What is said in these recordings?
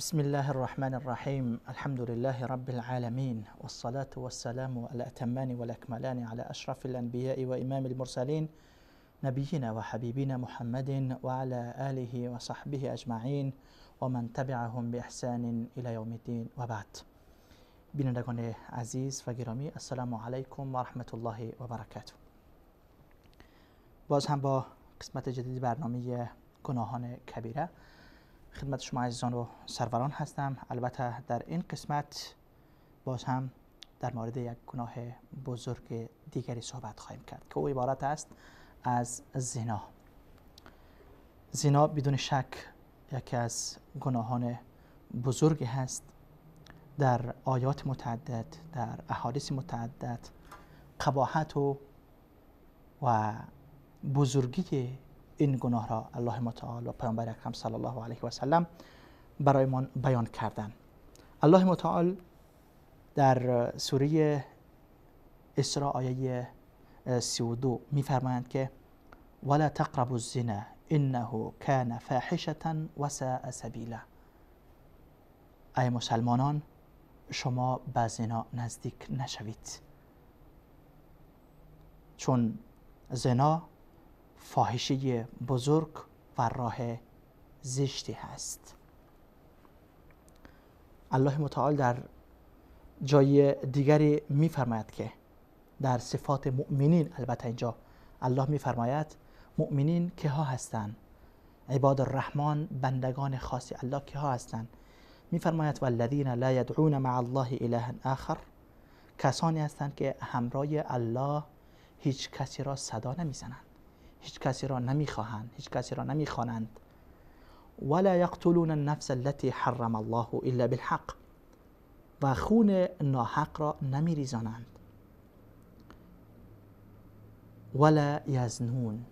بسم الله الرحمن الرحیم. الحمد لله رب العالمین والصلاة والسلام الأتمان والأكملان على أشرف الأنبياء وإمام المرسلين نبينا وحبيبنا محمد وعلى آله وصحبه أجمعين ومن تبعهم بإحسان إلى يوم الدين وبعد. بینندگان عزیز و گرامی، السلام علیکم و رحمت الله و برکاته. باز هم با قسمت جدید برنامه گناهان کبیره خدمت شما عزیزان و سروران هستم. البته در این قسمت باز هم در مورد یک گناه بزرگ دیگری صحبت خواهیم کرد که او عبارت است از زنا. زنا بدون شک یکی از گناهان بزرگی هست. در آیات متعدد، در احادیث متعدد قباحت و بزرگی این گناه را الله متعال و پیامبر اکرم صلی الله علیه و سلم برای ما بیان کردن. الله متعال در سوره اسراء آیه 32 می‌فرمایند که ولا تقربوا الزنا انه کان فاحشة وساء سبیلا. ای مسلمانان، شما به زنا نزدیک نشوید، چون زنا فاحشه بزرگ و راه زشتی هست. الله متعال در جای دیگری می‌فرماید که در صفات مؤمنین، البته اینجا الله می‌فرماید مؤمنین که ها هستند، عباد الرحمن، بندگان خاص الله که ها هستند. می‌فرماید والذین لا یدعون مع الله الها آخر، کسانی هستند که همراه الله هیچ کسی را صدا نمیزنند، هیچ کسی را نمیخواهند، هیچ کسی را نمیخوانند. ولا یقتلون النفس التي حرم الله الا بالحق، و خون ناحق را نمیریزانند. ولا یزنون.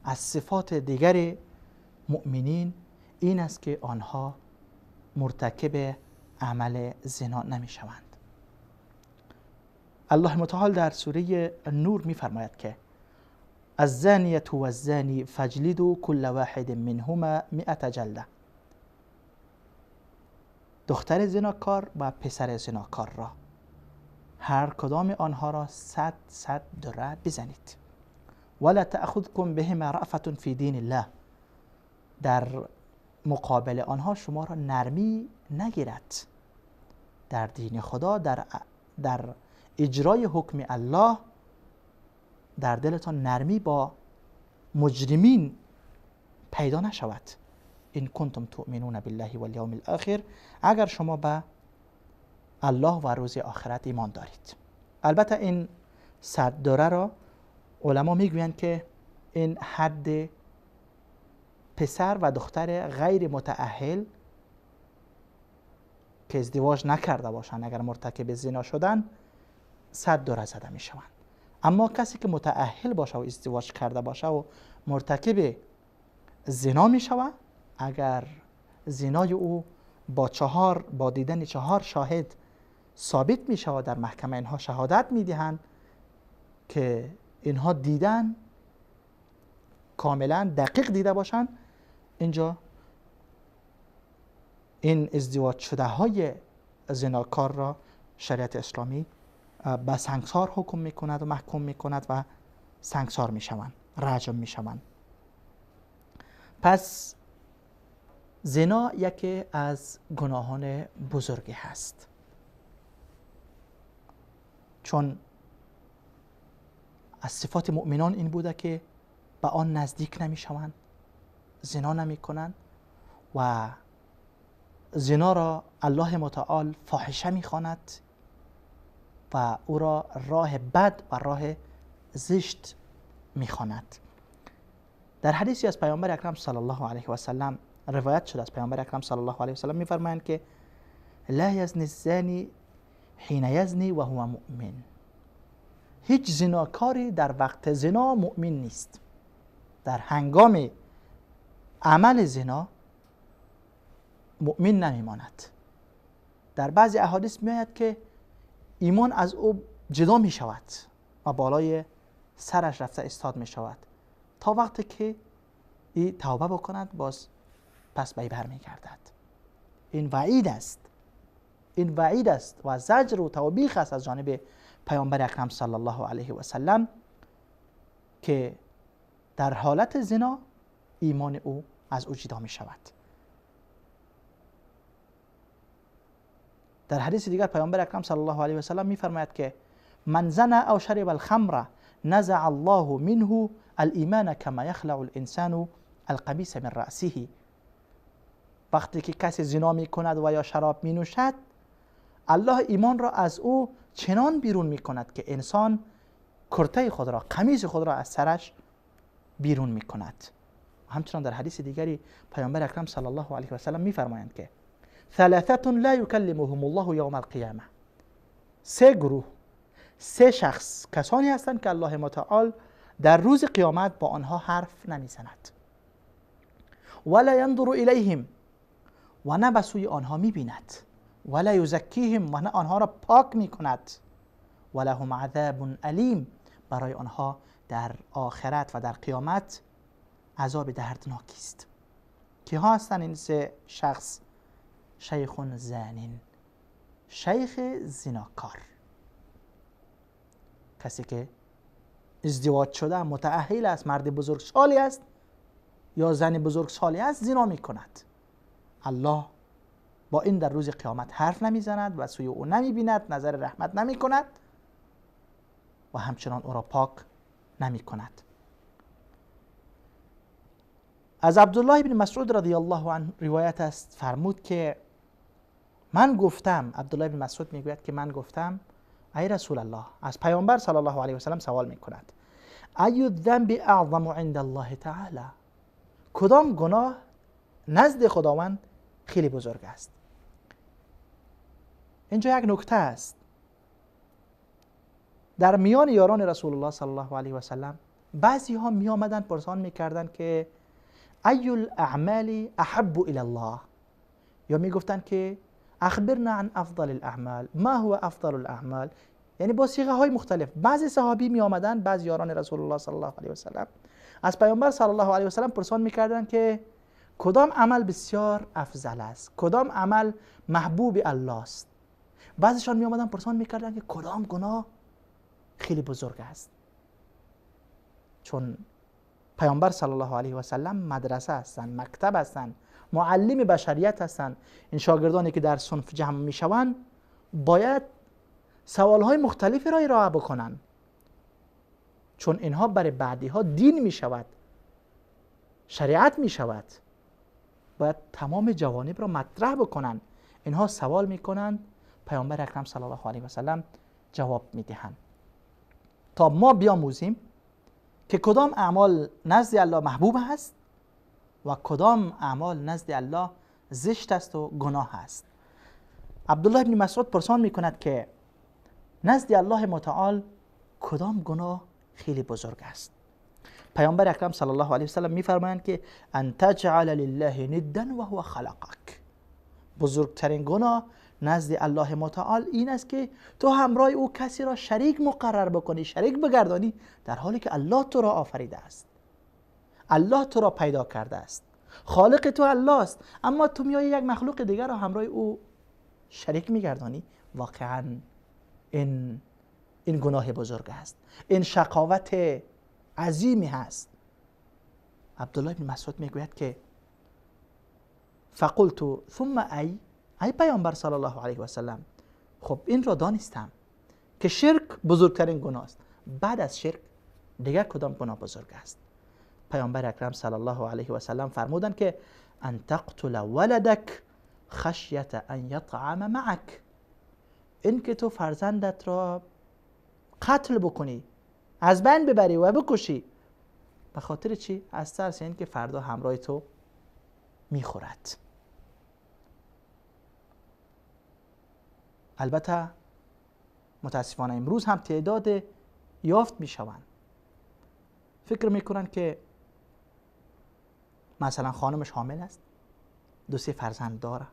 از صفات دیگر مؤمنین این است که آنها مرتکب عمل زنا نمیشوند. الله متعال در سوره نور میفرماید که الزانیة والزانی فاجلدوا كل واحد منهما 100 جلده. دختر زناکار و پسر زناکار را هر کدام آنها را 100 دره بزنید. ولا تأخذكم بهما رأفة فی دین الله، در مقابل آنها شما را نرمی نگیرد. در دین خدا، در اجرای حکم الله، در دلتان نرمی با مجرمین پیدا نشود. این کنتم تؤمنون بالله والیوم الاخر، اگر شما به الله و روز آخرت ایمان دارید. البته این 100 دره را علما میگویند که این حد پسر و دختر غیر متأهل که ازدواج نکرده باشند، اگر مرتکب زنا شدن 100 دره زده میشوند. اما کسی که متأهل باشه و ازدواج کرده باشه و مرتکب زنا می شود، اگر زنای او با دیدن 4 شاهد ثابت می شود، در محکمه اینها شهادت می دهند که اینها دیدن، کاملا دقیق دیده باشند، اینجا این ازدواج شده های زناکار را شریعت اسلامی به سنگسار حکم میکند و محکوم میکند و سنگسار میشوند، رجم میشوند. پس زنا یکی از گناهان بزرگی هست، چون از صفات مؤمنان این بوده که به آن نزدیک نمیشوند، زنا نمیکنند و زنا را الله متعال فاحشه میخواند و او را راه بد و راه زشت میخواند. در حدیثی از پیامبر اکرم صلی الله علیه و سلم روایت شده، از پیامبر اکرم صلی الله علیه و سلم میفرمایند که لا یزنی الزانی حین یزنی و هو مؤمن. هیچ زناکاری در وقت زنا مؤمن نیست. در هنگام عمل زنا مؤمن نمیماند. در بعضی احادیث میآید که ایمان از او جدا می شود و بالای سرش رفته استاد می شود تا وقتی که ای توبه بکند، باز پس به بر می گردد. این وعید است، این وعید است و زجر و توبیخ است از جانب پیامبر اکرم صلی الله علیه و سلم که در حالت زنا ایمان او از او جدا می شود. در حدیث دیگر پیامبر اکرم صلی الله علیه و سلم می فرماید که من زنى او شرب الخمر نزع الله منه الایمان کما یخلع الانسان القمیص من رأسه. وقتی که کسی زنا می کند و یا شراب می نوشد، الله ایمان را از او چنان بیرون می کند که انسان کرته خود را، قمیص خود را از سرش بیرون می کند. همچنان در حدیث دیگری پیامبر اکرم صلی الله علیه و سلم می فرمایند که ثلاثة لا یکلمهم الله یوم القیامه. سه گروه، سه شخص کسانی هستند که الله متعال در روز قیامت با آنها حرف نمیزند، ولا ینظر الیهم و نه به سوی آنها میبیند، ولا یزکیهم و نه آنها را پاک میکند، ولهم عذاب الیم، برای آنها در آخرت و در قیامت عذاب دردناکی است. کیها هستند این سه شخص؟ شیخ زانین، شیخ زناکار، کسی که ازدواج شده، متأهل است، مرد بزرگسالی است یا زن بزرگسالی است، زنا میکند. الله با این در روز قیامت حرف نمیزند و سوی او نمیبیند، نظر رحمت نمیکند و همچنان او را پاک نمیکند. از عبدالله بن مسعود رضی الله عنه روایت است، فرمود که من گفتم، عبدالله بن مسعود میگوید که من گفتم ای رسول الله، از پیامبر صلی الله علیه و سلم سوال میکند، ای الذنب اعظم عند الله تعالی، کدام گناه نزد خداوند خیلی بزرگ است؟ اینجا یک نکته است. در میان یاران رسول الله صلی الله علیه و سلم بعضی ها می آمدن پرسان میکردند که ای الاعمال احب الی الله، یا میگفتند که اخبرنا عن افضل الاعمال، ما هو افضل الاعمال، یعنی با صیغه های مختلف. بعضی صحابی می آمدن، بعضی یاران رسول الله صلی الله علیه و سلم از پیامبر صلی الله علیه و سلم پرسان میکردند که کدام عمل بسیار افضل است، کدام عمل محبوب الله است. بعضیشان می آمدن پرسان میکردند که کدام گناه خیلی بزرگ است. چون پیامبر صلی الله علیه و سلم مدرسه هستند، مکتب هستند، معلم بشریت هستند. این شاگردانی که در صنف جمع میشوند باید سوالهای مختلفی را ارائه بکنند، چون اینها برای بعدی ها دین می شود، شریعت می شود. باید تمام جوانب را مطرح بکنند. اینها سوال میکنند، پیامبر اکرم صلی الله علیه و سلم جواب میدهند تا ما بیاموزیم که کدام اعمال نزد الله محبوب است و کدام اعمال نزد الله زشت است و گناه است. عبدالله بن مسعود پرسان میکند که نزد الله متعال کدام گناه خیلی بزرگ است؟ پیامبر اکرم صلی الله علیه و سلم میفرمایند که ان تجعل لله ندا و هو خلقک. بزرگترین گناه نزد الله متعال این است که تو همراه او کسی را شریک مقرر بکنی، شریک بگردانی، در حالی که الله تو را آفریده است، الله تو را پیدا کرده است، خالق تو الله است، اما تو میایی یک مخلوق دیگر را همراه او شریک میگردانی. واقعا این گناه بزرگ است، این شقاوت عظیمی هست. عبدالله بن مسعود میگوید که فقلت ثم ای پیامبر صلی الله علیه و سلم، خب این را دانستم که شرک بزرگترین گناه است، بعد از شرک دیگر کدام گناه بزرگ است؟ پیامبر اکرم صلی الله علیه و سلم فرمودند که ان تقتل ولدک خشیت ان یطعم معک، این که تو فرزندت را قتل بکنی، از بین ببری و بکشی، به خاطر چی؟ از ترس این که فردا همراه تو میخورد. البته متاسفانه امروز هم تعداد یافت میشوند، فکر میکنن که مثلا خانمش حامل است، 2-3 فرزند داره،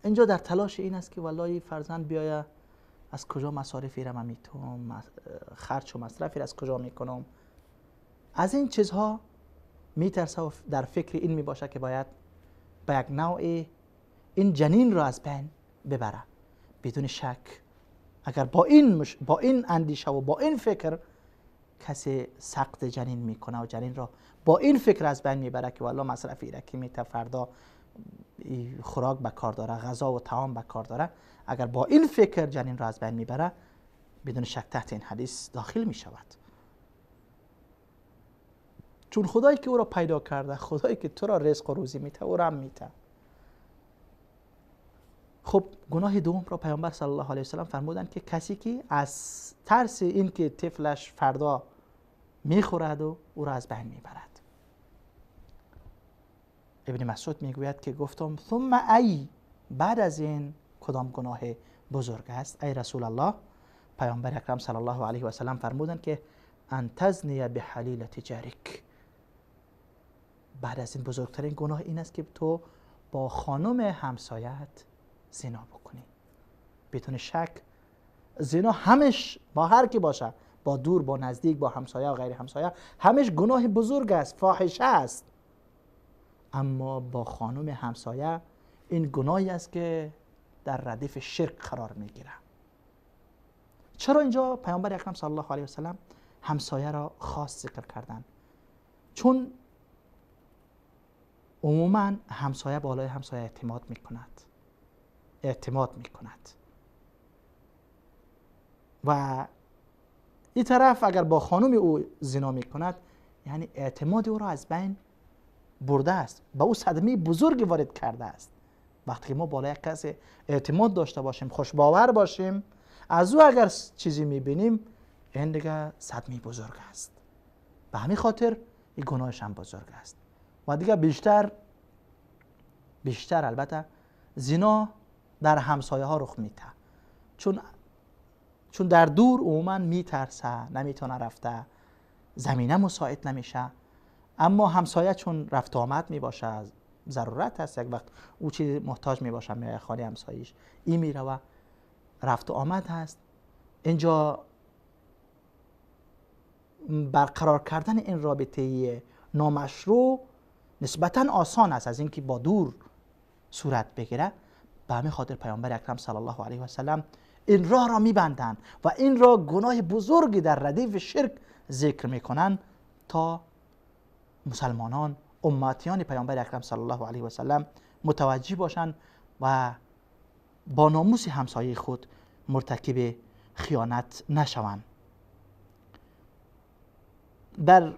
اینجا در تلاش این است که والله فرزند بیایه از کجا مصارفی را من میتونم، خرچ و مصرفی را از کجا میکنم، از این چیزها میترسه و در فکر این میباشه که باید به یک نوع این جنین را از بین ببره. بدون شک اگر با این اندیشه و با این فکر کسی سقط جنین میکنه و جنین را با این فکر از بین میبره که والله مصرف ایرکی میته، فردا خوراک به کار داره، غذا و طعام به کار داره، اگر با این فکر جنین را از بین میبره، بدون شک تحت این حدیث داخل میشود. چون خدایی که او را پیدا کرده، خدایی که تو را رزق و روزی میته، او را هم میته. خب گناه دوم را پیامبر صلی الله علیه و سلم فرمودند که کسی که از ترس این که طفلش فردا میخورد و او را از بین میبرد. ابن مسعود میگوید که گفتم ثم ای، بعد از این کدام گناه بزرگ است ای رسول الله؟ پیامبر اکرم صلی الله علیه و سلم فرمودند که ان تزنی بحلیلة جارک. بعد از این بزرگترین گناه این است که تو با خانم همسایت زنا بکنی. بدون شک زنا همش با هر کی باشه، با دور، با نزدیک، با همسایه و غیر همسایه، همش گناه بزرگ است، فاحشه است. اما با خانم همسایه این گناهی است که در ردیف شرک قرار میگیره. چرا اینجا پیامبر اکرم صلی الله علیه و سلم همسایه را خاص ذکر کردن؟ چون عموما همسایه بالای همسایه اعتماد میکند، اعتماد میکند و این طرف اگر با خانم او زنا میکند، یعنی اعتماد او را از بین برده است، به او صدمه بزرگی وارد کرده است. وقتی که ما بالای یک کسی اعتماد داشته باشیم، خوشباور باشیم، از او اگر چیزی میبینیم، این دیگه صدمه بزرگ است. به همین خاطر این گناهش هم بزرگ است. و دیگه بیشتر البته زنا در همسایه ها رخ میده، چون در دور عموما میترسه، نمیتونه رفته، زمینه مساعد نمیشه. اما همسایه چون رفت آمد میباشه، ضرورت هست، یک وقت او چیز محتاج میباشه، میای خانه همساییش، این میره و رفت آمد هست. اینجا برقرار کردن این رابطه نامشروع نسبتا آسان است از اینکه با دور صورت بگیره. به همین خاطر پیامبر اکرم صلی الله علیه و سلم این راه را میبندند و این را گناه بزرگی در ردیف شرک ذکر میکنند تا مسلمانان، امتیان پیامبر اکرم صلی الله علیه و سلم متوجه باشند و با ناموس همسایه خود مرتکب خیانت نشوند. در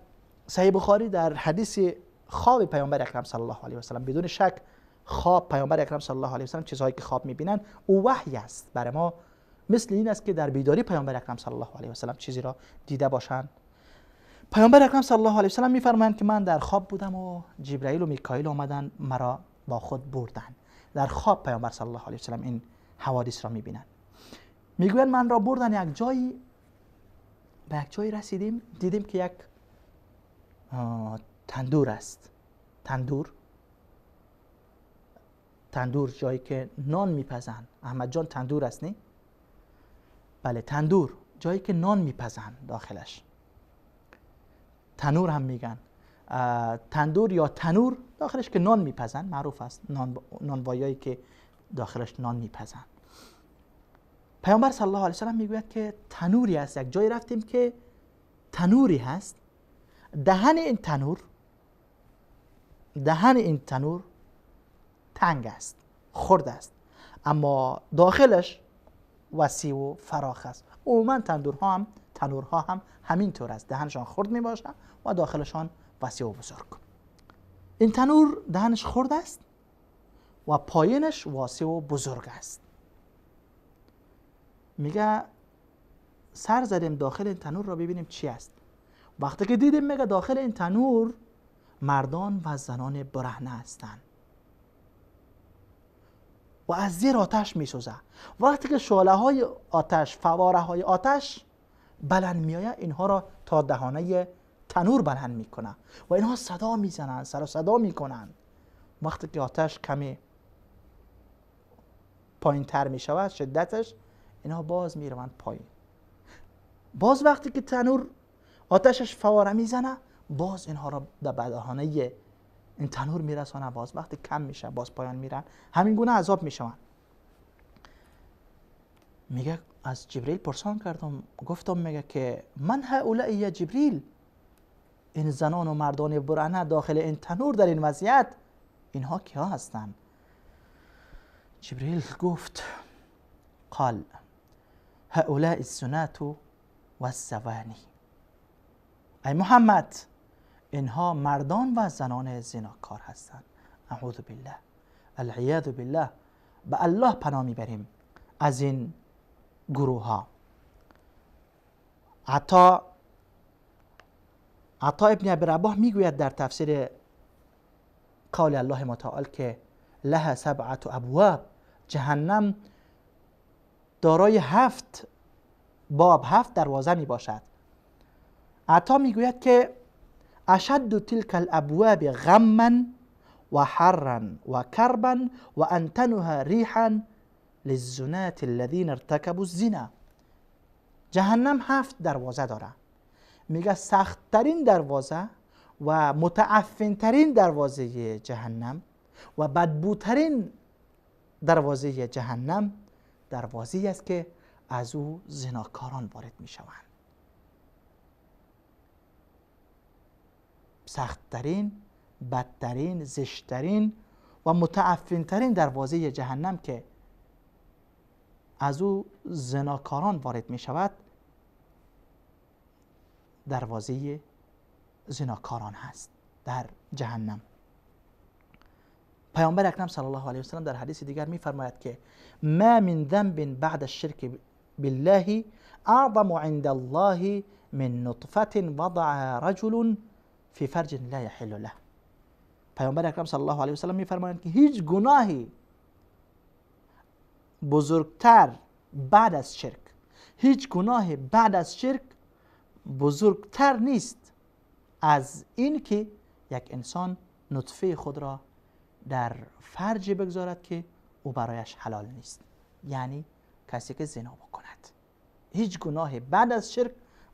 صحیح بخاری در حدیث خواب پیامبر اکرم صلی الله علیه و سلم، بدون شک خواب پیامبر اکرم صلی الله علیه و سلم، چیزهایی که خواب میبینن او وحی است برای ما، مثل این است که در بیداری پیامبر اکرم صلی الله علیه و سلم چیزی را دیده باشند. پیامبر اکرم صلی الله علیه و سلم میفرمایند که من در خواب بودم و جبرئیل و میکائیل آمدن مرا با خود بردن. در خواب پیامبر صلی الله علیه و سلم این حوادث را میبینند. میگویند من را بردن یک جایی، به یک جایی رسیدیم، دیدیم که یک تندور است. تندور جایی که نان میپزن. احمد جان تندور است نی؟ بله، تندور جایی که نان میپزن داخلش. تنور هم میگن. تندور یا تنور داخلش که نان میپزن، معروف است، نانوایایی که داخلش نان میپزن. پیامبر صلی الله علیه و سلم میگوید که تنوری است، یک جایی رفتیم که تنوری هست، دهن این تنور تنگ است، خرد است، اما داخلش وسیع و فراخ است. عموما تنورها هم همینطور است، دهنشان خرد می باشه و داخلشان وسیع و بزرگ. این تنور دهنش خرد است و پایینش واسع و بزرگ است. میگه سر زدیم داخل این تنور را ببینیم چی است. وقتی که دیدیم میگه داخل این تنور مردان و زنان برهنه هستند و از زیر آتش میسوزه. وقتی که شعله های آتش، فواره های آتش بلند میآید، اینها را تا دهانه تنور بلند میکنه و اینها صدا میزنن، سر و صدا میکنن. وقتی که آتش کمی پایین تر میشود شدتش، اینها باز میروند پایین. باز وقتی که تنور آتشش فواره میزنه، باز اینها را در دهانه این تنور میرسانه، باز وقتی کم میشه باز پایان میرن، همین گونه عذاب میشون. میگه از جبریل پرسان کردم، گفتم میگه که من هؤلاء یا جبریل، این زنان و مردان برهنه داخل این تنور در این وضعیت، اینها کیا هستند؟ جبریل گفت قال هؤلاء الزنات و الزوانی، ای محمد اینها مردان و زنان زناکار هستند. اعوذ بالله، العیاذ بالله، به الله پناه میبریم از این گروه ها. عطا ابن ابی رباح میگوید در تفسیر قول الله متعال که لها سبعة ابواب، جهنم دارای 7 باب، 7 دروازه می باشد. عطا میگوید که اشد تلك الابواب غما و حرا و کربا و انتنها ریحا للزنات الذين ارتكبوا الزنا. جهنم 7 دروازه داره. میگه سختترین دروازه و متعفنترین دروازه جهنم و بدبوترین دروازه جهنم دروازه است که از او زناکاران وارد میشوند. سختترین، بدترین، زشتترین و متعفنترین دروازه جهنم که از او زناکاران وارد می شود دروازه زناکاران هست در جهنم. پیامبر اکرم صلی الله علیه و سلم در حدیث دیگر می فرماید که ما من ذنب بعد الشرک بالله اعظم عند الله من نطفة وضعها رجل فی فرج لا یحل له. پیامبر اکرم صلی الله علیه و سلم می فرمایند که هیچ گناهی بزرگتر بعد از شرک، هیچ گناه بعد از شرک بزرگتر نیست از این که یک انسان نطفه خود را در فرج بگذارد که او برایش حلال نیست، یعنی کسی که زنا بکند. هیچ گناه بعد از شرک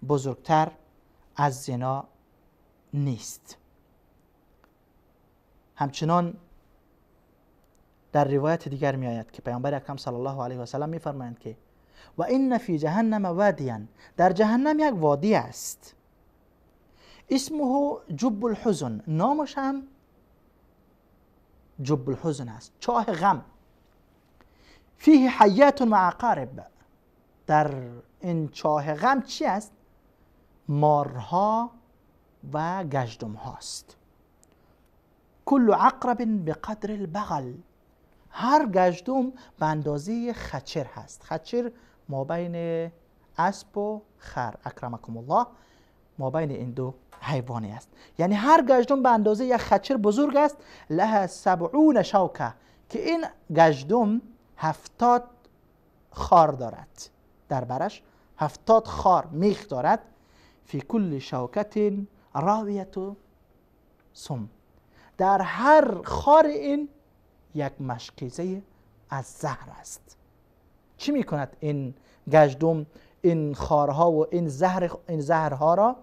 بزرگتر از زنا نیست. همچنان در روایت دیگر می آید که پیامبر اکرم صلی الله علیه و سلم می فرمایند که و ان فی جهنم وادیا، در جهنم یک وادی است، اسمه جب الحزن، نامش هم جب الحزن است، چاه غم. فیه حیات و عقارب، در این چاه غم چی است؟ مارها و گژدم هاست. کل عقرب بقدر البغل، هر گژدم به اندازه خچر هست. خچر ما بین اسب و خر، اکرمکم الله، ما بین این دو حیوانی است. یعنی هر گژدم به اندازه یک خچر بزرگ است. لها 70 شوکه، که این گژدم 70 خار دارد، در برش 70 خار میخ دارد. فی کل شوکت راویت سم، در هر خار این یک مشکیزه از زهر است. چی میکند این گژدم این خارها و این زهر، این زهرها را؟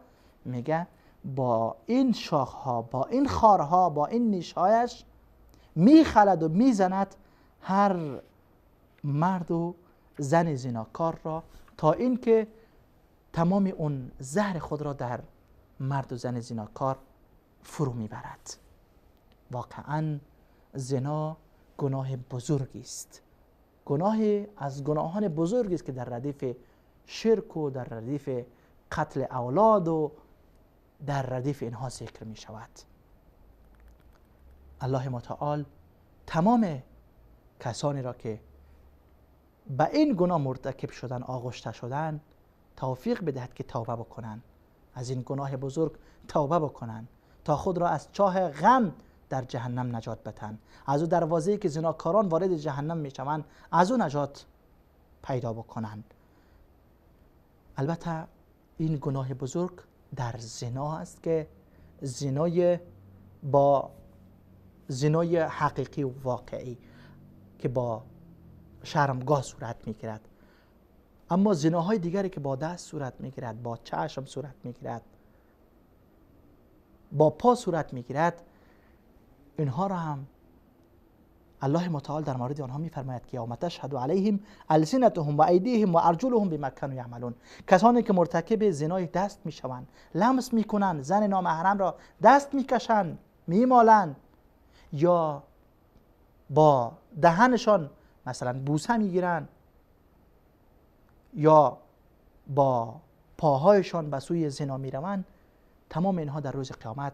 میگه با این شاخها، با این خارها، با این نیشهایش میخلد و میزند هر مرد و زن زناکار را، تا اینکه تمام اون زهر خود را در مرد و زن زناکار فرو میبرد. واقعا زنا گناه بزرگی است، گناه از گناهان بزرگی است که در ردیف شرک و در ردیف قتل اولاد و در ردیف اینها ذکر می شود. الله متعال تمام کسانی را که به این گناه مرتکب شدن، آغشته شدن، توفیق بدهد که توبه بکنن، از این گناه بزرگ توبه بکنن تا خود را از چاه غم در جهنم نجات بدن، از او دروازه‌ای که زناکاران وارد جهنم میشوند از او نجات پیدا بکنن. البته این گناه بزرگ در زنا است که زنای با زنای حقیقی و واقعی که با شرمگاه صورت میگیرد، اما زناهای دیگری که با دست صورت میگیرد، با چشم صورت میگیرد، با پا صورت میگیرد، اینها را هم الله متعال در مورد آنها میفرماید که یوم تشهد علیهم السنتهم و ایدیهم و ارجلهم بما كانوا یعملون. کسانی که مرتکب زنای دست میشوند، لمس میکنند، زن نامحرم را دست میکشند، میمالند، یا با دهنشان مثلا بوسه میگیرند، یا با پاهایشان به سوی زنا میروند، تمام اینها در روز قیامت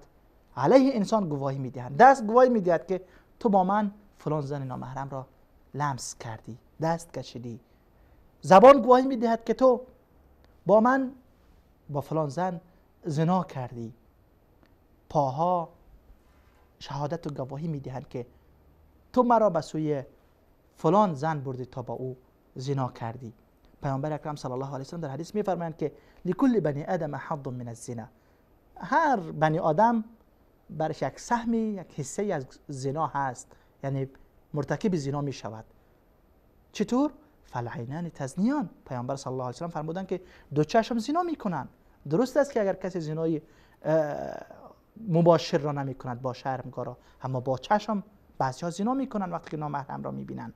علیه انسان گواهی میدهند. دست گواهی میدهد که تو با من فلان زن نامحرم را لمس کردی، دست کشیدی. زبان گواهی میدهد که تو با من با فلان زن زنا کردی. پاها شهادت و گواهی میدهند که تو مرا به سوی فلان زن بردی تا با او زنا کردی. پیامبر اکرم صلی الله علیه و سلم در حدیث میفرمایند که لکل بنی آدم حظ من الزنا، هر بنی آدم برش یک سهمی، یک حصه از زنا هست، یعنی مرتکب زنا می شود. چطور؟ فالعینان تزنیان. پیامبر صلی الله علیه و سلم فرمودند که دو چشم زنا میکنند. درست است که اگر کسی زنای مباشر را نمی کند با شرمگاه، اما با چشم بعضی ها زنا میکنند وقتی که نامحرم را میبینند.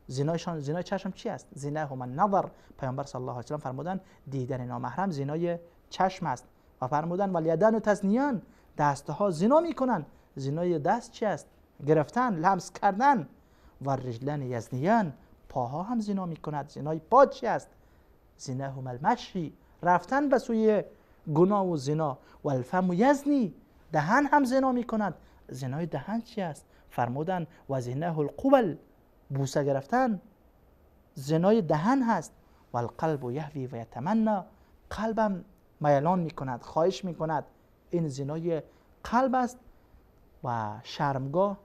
زنایشان، زنای چشم چی است؟ زنا هم النظر. پیامبر صلی الله علیه و سلم فرمودند دیدن نامحرم زنای چشم است. و فرمودند والیدان تزنیان، دستها زنا میکنند. زنای دست چی است؟ گرفتن، لمس کردن. و رجلان یزنیان، پاها هم زنا میکند. زنای پا چی است؟ زنا هم المشی، رفتن به سوی گناه و زنا. و الفم یزنی، دهن هم زنا میکند. زنای دهن چی است؟ فرمودن و زناه القبل، بوسه گرفتن زنای دهن هست. و القلب یهوی و یتمنا، قلبم میلان میکند، خواهش میکند. این زنای قلب است. و شرمگاه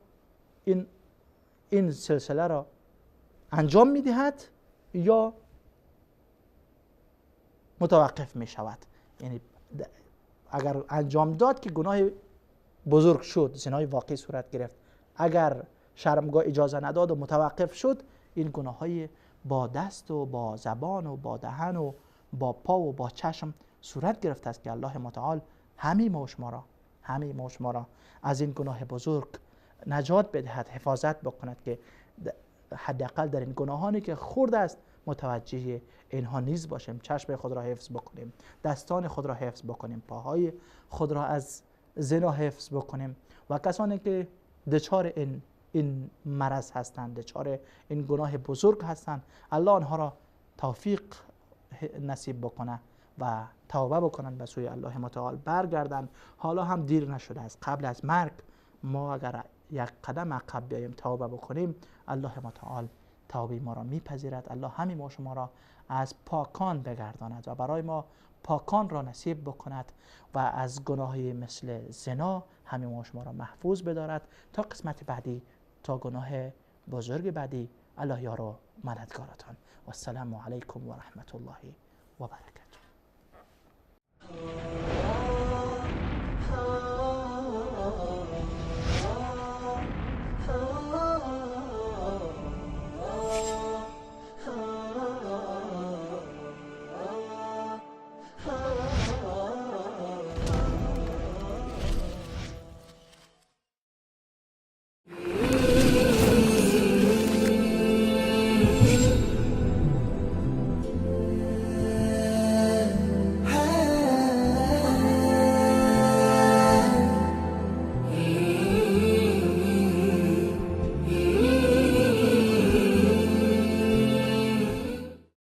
این سلسله را انجام میدهد یا متوقف میشود. یعنی اگر انجام داد که گناه بزرگ شد، زنای واقعی صورت گرفت. اگر شرمگاه اجازه نداد و متوقف شد، این گناه های با دست و با زبان و با دهن و با پا و با چشم صورت گرفته است که الله متعال همه ما و شما را از این گناه بزرگ نجات بدهد، حفاظت بکند که حداقل در این گناهانی که خورد است متوجه اینها نیز باشیم. چشم خود را حفظ بکنیم، دستان خود را حفظ بکنیم، پاهای خود را از زنا حفظ بکنیم. و کسانی که دچار این مرض هستند، دچار این گناه بزرگ هستند، الله آنها را توفیق نصیب بکنه و توبه بکنن، به سوی الله متعال برگردن. حالا هم دیر نشده است. قبل از مرگ ما اگر یک قدم عقب بیایم توبه بکنیم، الله متعال توبه ما را میپذیرد. الله همین ما شما را از پاکان بگرداند و برای ما پاکان را نصیب بکند و از گناهی مثل زنا همین ما شما را محفوظ بدارد. تا قسمت بعدی، تا گناه بزرگ بعدی، الله یار و مددگارتان. و السلام علیکم و رحمت الله و برکاته.